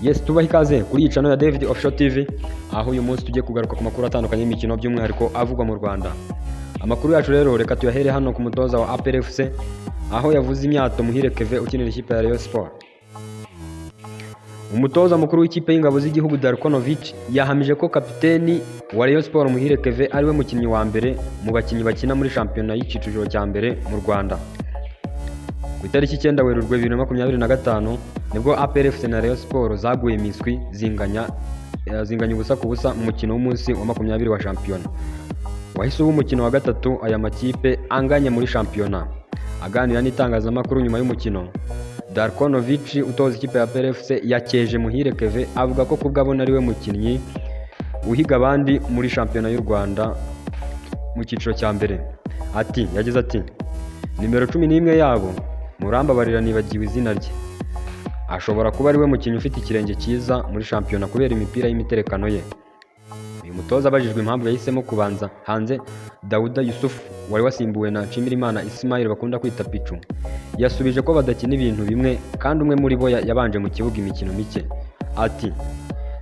Yes, tubaha ikaze kuri iyi channel ya David Official TV, aho uyu munsi tugiye kugaruka ku makuru atandukanye y'imikino, by'umwihariko avugwa mu Rwanda. Amakuru yacu rero reka tuyahere hano ku mutoza wa APR FC, aho yavuze imyato Muhire Kevin ukinira ikipe ya Rayon Sport. Umutoza mukuru w'ikipe y'ingabo z'igihugu, Darko Novic, yahamije ko kapiteni wa Rayon Sport Muhire Kevin ariwe mukinnyi wa mbere mu bakinnyi bakina muri shampiyona y'icyiciro cya mbere mu Rwanda. Ku itariki 9 Werurwe 2025 nibwo APR FC na Rayon Sport zaguye miswi zinganya 0-0 mu mukino w'umunsi wa 20 wa shampiyona. Wahise uba umukino wa gatatu aya makipe anganya muri shampiyona. Aganira n'itangazamakuru nyuma y'umukino, Darko Novic utoza ikipe ya APR FC yakeje Muhire Kevin, avuga ko kubwo abona ariwe mukinnyi uhiga abandi muri shampiyona y'u Rwanda mu cyiciro cya mbere. Ati, yagize ati: "Nimero 11 yabo, murambabarira nibagiwe izina rye, ashobora kuba ariwe mukinnyi ufite ikirenge cyiza muri shampiyona kubera imipira y'imiterekano ye." Uyu mutoza abajijwe impamvu yahisemo kubanza hanze Dauda Yussuf wari wasimbuwe na Nshimirimana Ismail bakunda kwita Pichu, yasubije ko badakina ibintu bimwe kandi umwe muri bo yabanje mu kibuga imikino mike. Ati: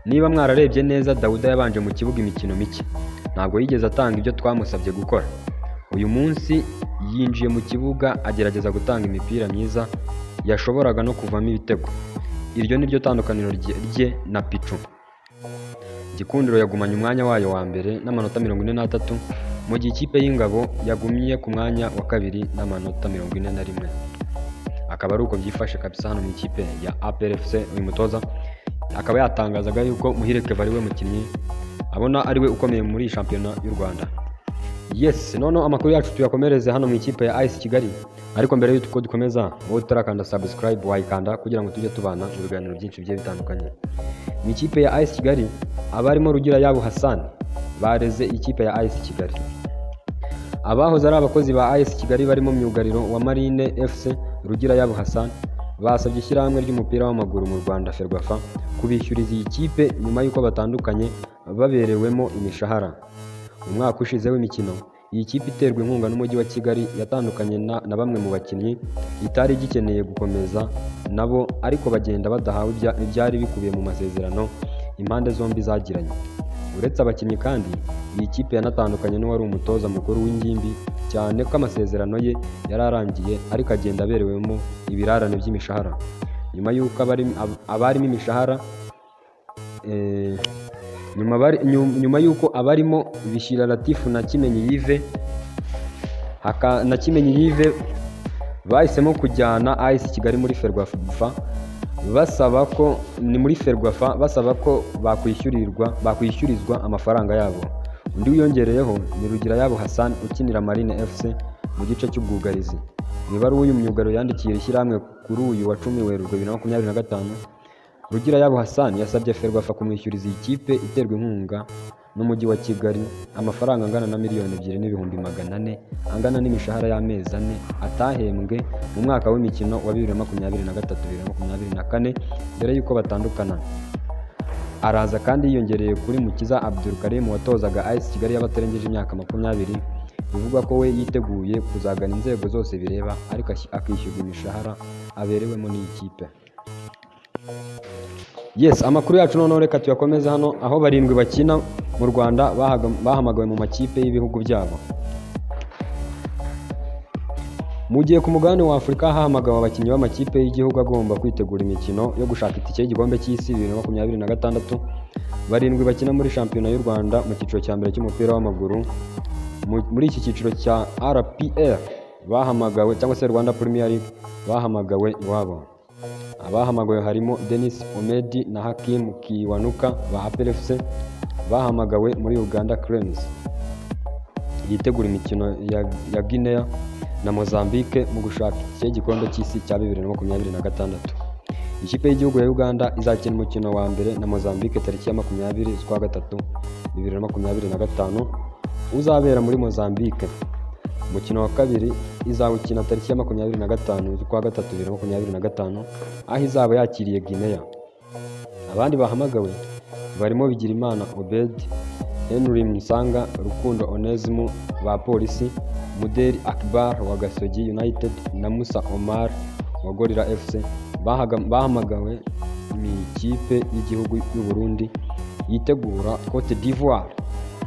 "Niba mwararebye neza, Dauda yabanje mu kibuga imikino mike, ntabwo yigeze atanga ibyo twamusabye gukora. Uyu munsi yinjiye mu kibuga agerageza gutanga imipira myiza yashoboraga no kuvamo ibitego. Iryo ni ryo tandukaniro rye na Pichu." Gikundiro yagumanye umwanya wayo wa mbere n'amanota 43, mu gihe ikipe y'ingabo yagumye ku mwanya wa kabiri n'amanota 41. Akaba ari uko byifashe kabisa hano mu ikipe ya APR FC. Uyu mutoza akaba yatangazaga yuko Muhire Kevin ariwe mukinnyi abona ariwe ukomeye muri iyi shampiyona y'u Rwanda. Yes, noneho amakuru yacu tuyakomereze hano mu ikipe ya AS Kigali. Ariko mbere y'uko dukomeza, wowe utarakanda subscribe wayikanda kugira ngo tujye tubana mu biganiro byinshi bigiye bitandukanye. Mu ikipe ya AS Kigali, abarimo Rugira Yabo Hassan bareze ikipe ya AS Kigali. Abahoze ari abakozi ba AS Kigali barimo myugariro wa Marine FC Rugira Yabo Hassan basabye ishyirahamwe ry'umupira w'amaguru mu Rwanda, FERWAFA, kubishyuriza iyi kipe nyuma y'uko batandukanye baberewemo imishahara. Mu mwaka ushize w'imikino, iyi kipe iterwa inkunga n'umujyi wa Kigali yatandukanye na bamwe mu bakinnyi itari igikeneye gukomeza nabo, ariko bagenda badahawe ibyari bikubiye mu masezerano impande zombi zagiranye. Uretse abakinnyi kandi, iyi kipe yanatandukanye n'uwari umutoza mukuru w'ingimbi, cyane ko amasezerano ye yari arangiye, ariko agenda aberewemo ibirarane by'imishahara. Nyuma y'uko abarimo imishahara nyuma y'uko abarimo Bishira Latifu na Kimenyi Yves bahisemo kujyana AS Kigali muri FERWAFA basaba ko ni muri FERWAFA basaba ko bakwishyurizwa amafaranga yabo. Undi wiyongereyeho ni Rugira Yabo Hassan ukinira Marine FC mu gice cy'ubwugarizi. Mu ibaruwa uyu myugariro yandikiye iri shyirahamwe kuri uyu wa 10 Werurwe 2025, Rugira Yabo Hassan yasabye FERWAFA kumwishyuriza iyi kipe iterwa inkunga n'umujyi wa Kigali amafaranga angana na 2,400,000 angana n'imishahara y'amezi 4 atahembwe mu mwaka w'imikino wa 2023 2024 mbere y'uko batandukana. Araza kandi yiyongereye kuri Mukiza Abdul Karim watozaga AS Kigali y'abatarengeje imyaka 20, bivugwa ko we yiteguye kuzagana inzego zose bireba ariko akishyurwa imishahara aberewemo n'iyi kipe. Yes, amakuru yacu noneho reka tuyakomeze hano aho barindwi bakina mu Rwanda bahamagawe mu makipe y'ibihugu byabo. Mu gihe ku mugabane wa Afurika hahamagawe abakinnyi b'amakipe y'igihugu agomba kwitegura imikino yo gushaka itike y'igikombe cy'isi 2026, barindwi bakina muri shampiyona y'u Rwanda mu cyiciro cya mbere cy'umupira w'amaguru muri iki cyiciro cya RPL bahamagawe, cyangwa se Rwanda Premier League, bahamagawe iwabo. Abahamagawe harimo Denis Omedi na Hakim Kiwanuka ba APR FC bahamagawe muri Uganda Cranes yitegura imikino ya Guinea na Mozambique mu gushaka itike y'igikombe cy'isi cya 2026. Ikipe y'igihugu ya Uganda izakina umukino wa mbere na Mozambique tariki ya 20 z'ukwa gatatu 2025 uzabera muri Mozambique. Umukino wa kabiri izawukina tariki ya 25 z'ukwa gatatu 2025 aho izaba yakiriye Guinea. Abandi bahamagawe barimo Bigirimana Obed, Henry Musanga, Rukundo Onesme ba Polisi, Muderi Akbar wa Gasogi United na Musa Omar wa Gorilla FC. bahamagawe mu ikipe y'igihugu y'u Burundi yitegura Cote d'Ivoire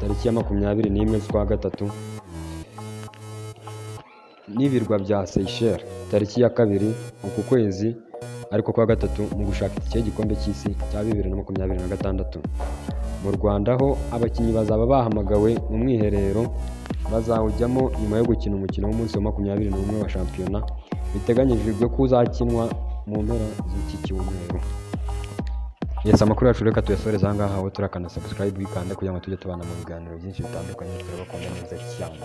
tariki ya 21 z'ukwa gatatu n'ibirwa bya Seychelles tariki ya 2 uku kwezi ariko kwa gatatu, mu gushaka itike y'igikombe cy'isi cya 2026. Mu Rwanda ho, abakinnyi bazaba bahamagawe mu mwiherero bazawujyamo nyuma yo gukina umukino w'umunsi wa 21 wa shampiyona, biteganyijwe ko uzakinwa mu mpera z'iki cyumweru. Yes, amakuru yacu reka tuyasoreze aha ngaha. Aho turakanda subscribe, wikande kugira ngo tujye tubana mu biganiro byinshi bitandukanye. Turabakunda neza cyane.